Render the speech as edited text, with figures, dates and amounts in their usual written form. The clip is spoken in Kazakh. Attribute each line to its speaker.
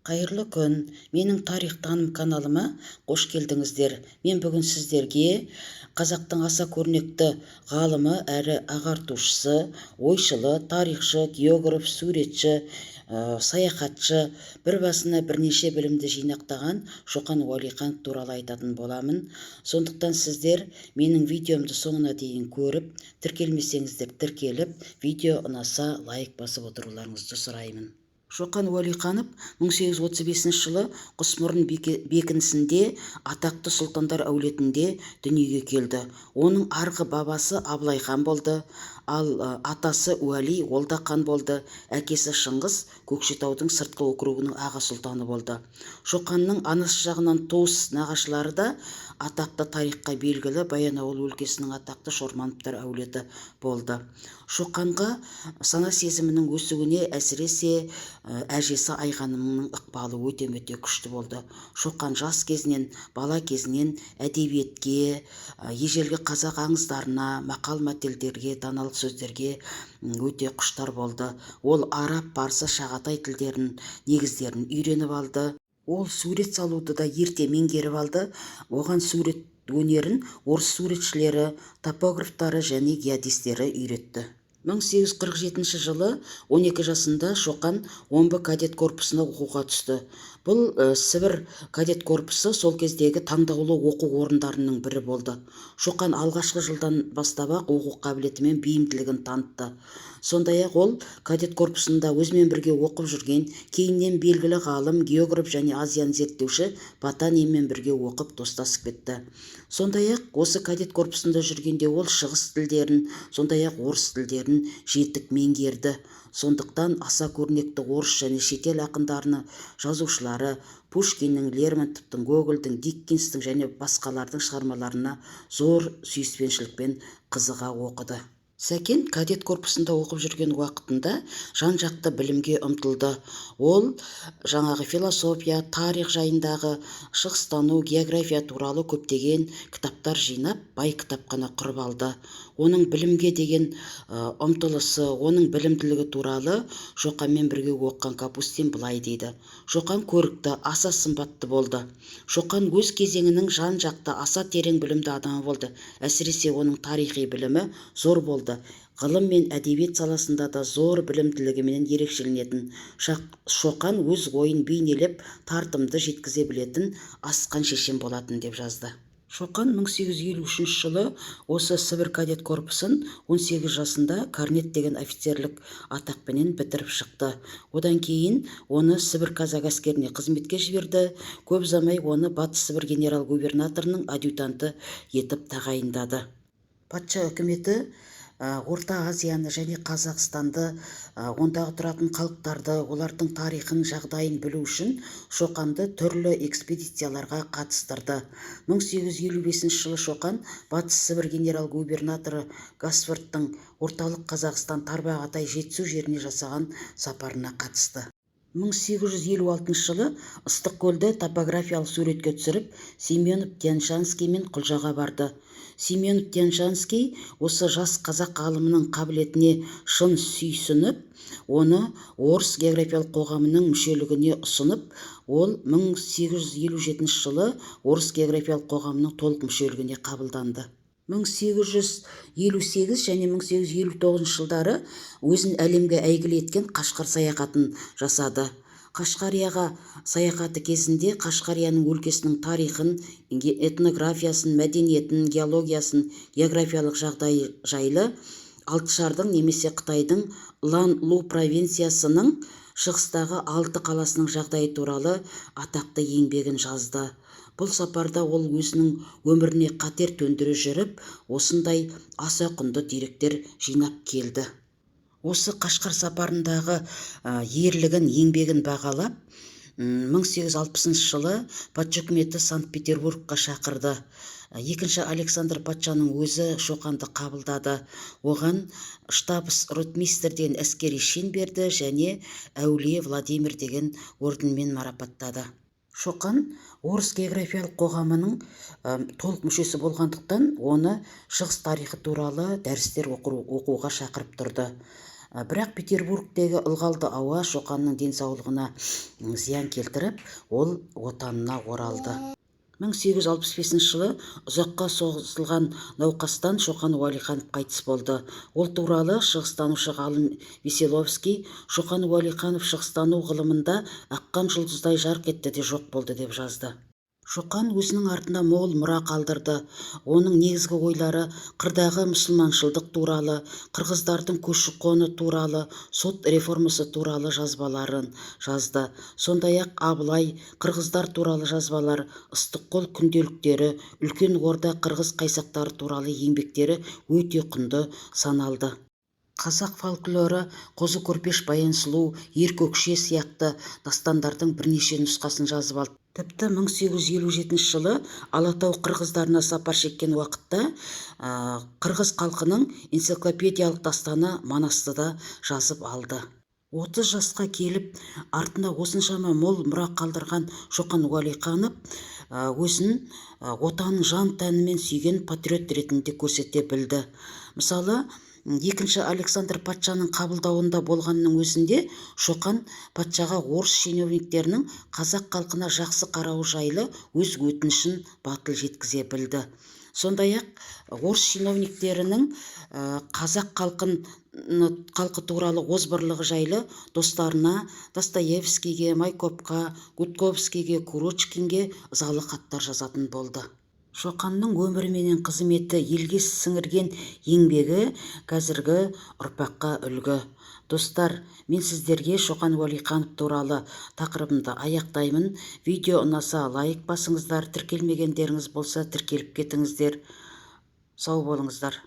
Speaker 1: Қайырлы күн! Менің «Тарих таным» каналыма қош келдіңіздер! Мен бүгін сіздерге қазақтың аса көрнекті ғалымы әрі ағартушысы, ойшылы, тарихшы, географ, суретші, саяхатшы, бір басына бірнеше білімді жинақтаған Шоқан Уәлиханов туралы айтатын боламын. Сондықтан сіздер менің видеомды соңына дейін көріп, тіркелмесеңіздер, тіркеліп, видео ұнаса, лайк басып отыруларыңызды сұраймын. Шоқан Уәлиханов 1835 жылы Құсмұрын бекінісінде атақты сұлтандар әулетінде дүниеге келді. Оның арғы бабасы Абылай хан болды, ал атасы Уәли, ол да хан болды. Әкесі Шыңғыс Көкшетаудың сыртқы округінің аға сұлтаны болды. Шоқанның анасы жағынан туыс нағашылары да атақты, тарихқа белгілі Баянауыл өлкесінің атақты Шормановтар әулеті болды. Шоқанға сана сезімінің өсуіне әсіресе әжесі Айғанымның ықпалы өте өте күшті болды. Шоқан жас кезінен, бала кезінен әдебиетке, ежелгі қазақ аңыздарына, мақал мәтелдерге, даналық сөздерге өте құштар болды. Ол араб, парсы, шағатай тілдерін негіздерін үйреніп алды. Ол сурет салуды да ерте меңгеріп алды. Оған сурет өнерін орыс суретшілері, топографтары және геодезистері үйретті. 1847 жылы 12 жасында Шоқан Омбы кадет корпусына оқуға түсті. Бұл Сібір кадет корпусы сол кездегі таңдаулы оқу орындарының бірі болды. Шоқан алғашқы жылдан бастап ақ оқу қабілеті мен бейімділігін танытты. Сондай ақ ол кадет корпусында өзімен бірге оқып жүрген, кейіннен белгілі ғалым, географ және Азияны зерттеуші Потанинмен бірге оқып, достасып кетті. Сондай ақ осы кадет корпусында жүргенде ол шығыс тілдерін, сондай ақ орыс тілдерін жетік меңгерді. Сондықтан аса көрнекті орыс және шетел ақындарыны, жазушылары Пушкиннің, Лермонтовтың, Гогольдің, Диккенстің және басқалардың шығармаларына зор сүйіспеншілікпен қызыға оқыды. Сәкен кадет корпусында оқып жүрген уақытында жан жақты білімге ұмтылды. Ол жаңағы философия, тарих жайындағы, шығыстану, география туралы көптеген кітаптар жинап, бай кітапхана құрып алды. Оның білімге деген ұмтылысы, оның білімділігі туралы Шоқанмен бірге оқыған Капустин былай дейді: «Шоқан көрікті, аса сымбатты болды. Шоқан өз кезеңінің жан жақты, аса терең білімді адамы болды. Әсіресе оның тарихи білімі зор болды. Ғылым мен әдебиет саласында да зор білімділігімен ерекшеленетін. Шоқан өз ойын бейнелеп, тартымды жеткізе білетін асқан шешен болатын», – деп жазды. Шоқан 1853 жылы осы Сібір кадет корпусын 18 жасында корнет деген офицерлік атақпенен бітіріп шықты. Одан кейін оны Сібір казак әскеріне қызметке жіберді. Көп ұзамай оны Батыс Сібір генерал губернаторының адъютанты етіп тағайындады. Патша үкіметі Орта Азияны және Қазақстанды, ондағы тұратын халықтарды, олардың тарихын, жағдайын білу үшін Шоқанды түрлі экспедицияларға қатыстырды. 1855 жылы Шоқан Батыс Сібір генерал губернаторы Гасфорттың Орталық Қазақстан, Тарбағатай, Жетісу жеріне жасаған сапарына қатысты. 1856 жылы Ыстықкөлді топографиялық суретке түсіріп, Семенов Тян-Шанский мен Құлжаға барды. Семенов Тян-Шанский осы жас қазақ ғалымының қабілетіне шын сүйсініп, оны Орыс географиялық қоғамының мүшелігіне ұсынып, ол 1857 жылы Орыс географиялық қоғамының толық мүшелігіне қабылданды. 1858 және 1859 жылдары өзін әлемге әйгілі еткен Қашқар саяхатын жасады. Қашқарияға саяхаты кезінде Қашқарияның өлкесінің тарихын, этнографиясын, мәдениетін, геологиясын, географиялық жағдайы жайлы Алтышардың немесе Қытайдың Лан Лу провинциясының шығыстағы алты қаласының жағдайы туралы атақты еңбегін жазды. Бұл сапарда ол өзінің өміріне қатер төндіре жүріп, осындай аса құнды деректер жинап келді. Осы Қашқар сапарындағы ерлігін, еңбегін бағалап, 1860 жылы патша үкіметі Санкт Петербургқа шақырды. Екінші Александр патшаның өзі Шоқанды қабылдады. Оған штабс ротмистр деген әскери шен берді және Әулие Владимир деген орденмен марапаттады. Шоқан Орыс географиялық қоғамының толық мүшесі болғандықтан, оны шығыс тарихы туралы дәрістер оқуға шақырып тұрды. Бірақ Петербургтегі ылғалды ауа Шоқанның денсаулығына зиян келтіріп, ол отанына оралды. 1865 жылы ұзаққа созылған науқастан Шоқан Уәлиханов қайтыс болды. Ол туралы шығыстанушы ғалым Веселовский: «Шоқан Уәлиханов шығыстану ғылымында аққан жұлдыздай жарқ етті де жоқ болды», – деп жазды. Шоқан өзінің артында мол мұра қалдырды. Оның негізгі ойлары қырдағы мұсылманшылдық туралы, қырғыздардың көші-қоны туралы, сот реформасы туралы жазбаларын жазды. Сондай-ақ Абылай, қырғыздар туралы жазбалар, Ыстыққол күнделіктері, Үлкен Орда қырғыз қайсақтары туралы еңбектері өте құнды саналды. Қазақ фольклоры Қозы Көрпеш, Баян сұлу, Ер Көкше сияқты дастандардың бірнеше нұсқасын жазып алды. Тіпті 1857 жылы Алатау қырғыздарына сапар шеккен уақытта қырғыз халқының энциклопедиялық дастаны Манасты да жазып алды. 30 жасқа келіп, артына осыншама мол мұра қалдырған Шоқан Уәлиханов өзін отанын жан тәнімен сүйген патриот ретінде көрсете білді. Мысалы, екінші Александр патшаның қабылдауында болғанның өзінде Шоқан патшаға орыс шенеуніктерінің қазақ халқына жақсы қарауы жайлы өз өтінішін батыл жеткізе білді. Сондай-ақ орыс чиновниктерінің қазақ халқы туралы озбырлығы жайлы достарына Достоевскийге, Майкопқа, Гутковскийге, Курочкинге ызалы хаттар жазатын болды. Шоқанның өмірі менен қызметі, елге сіңірген еңбегі қазіргі ұрпаққа үлгі. Достар, мен сіздерге Шоқан Уәлиханов туралы тақырыбымды аяқтаймын. Видео ұнаса, лайк басыңыздар, тіркелмегендеріңіз болса, тіркеліп кетіңіздер. Сау болыңыздар.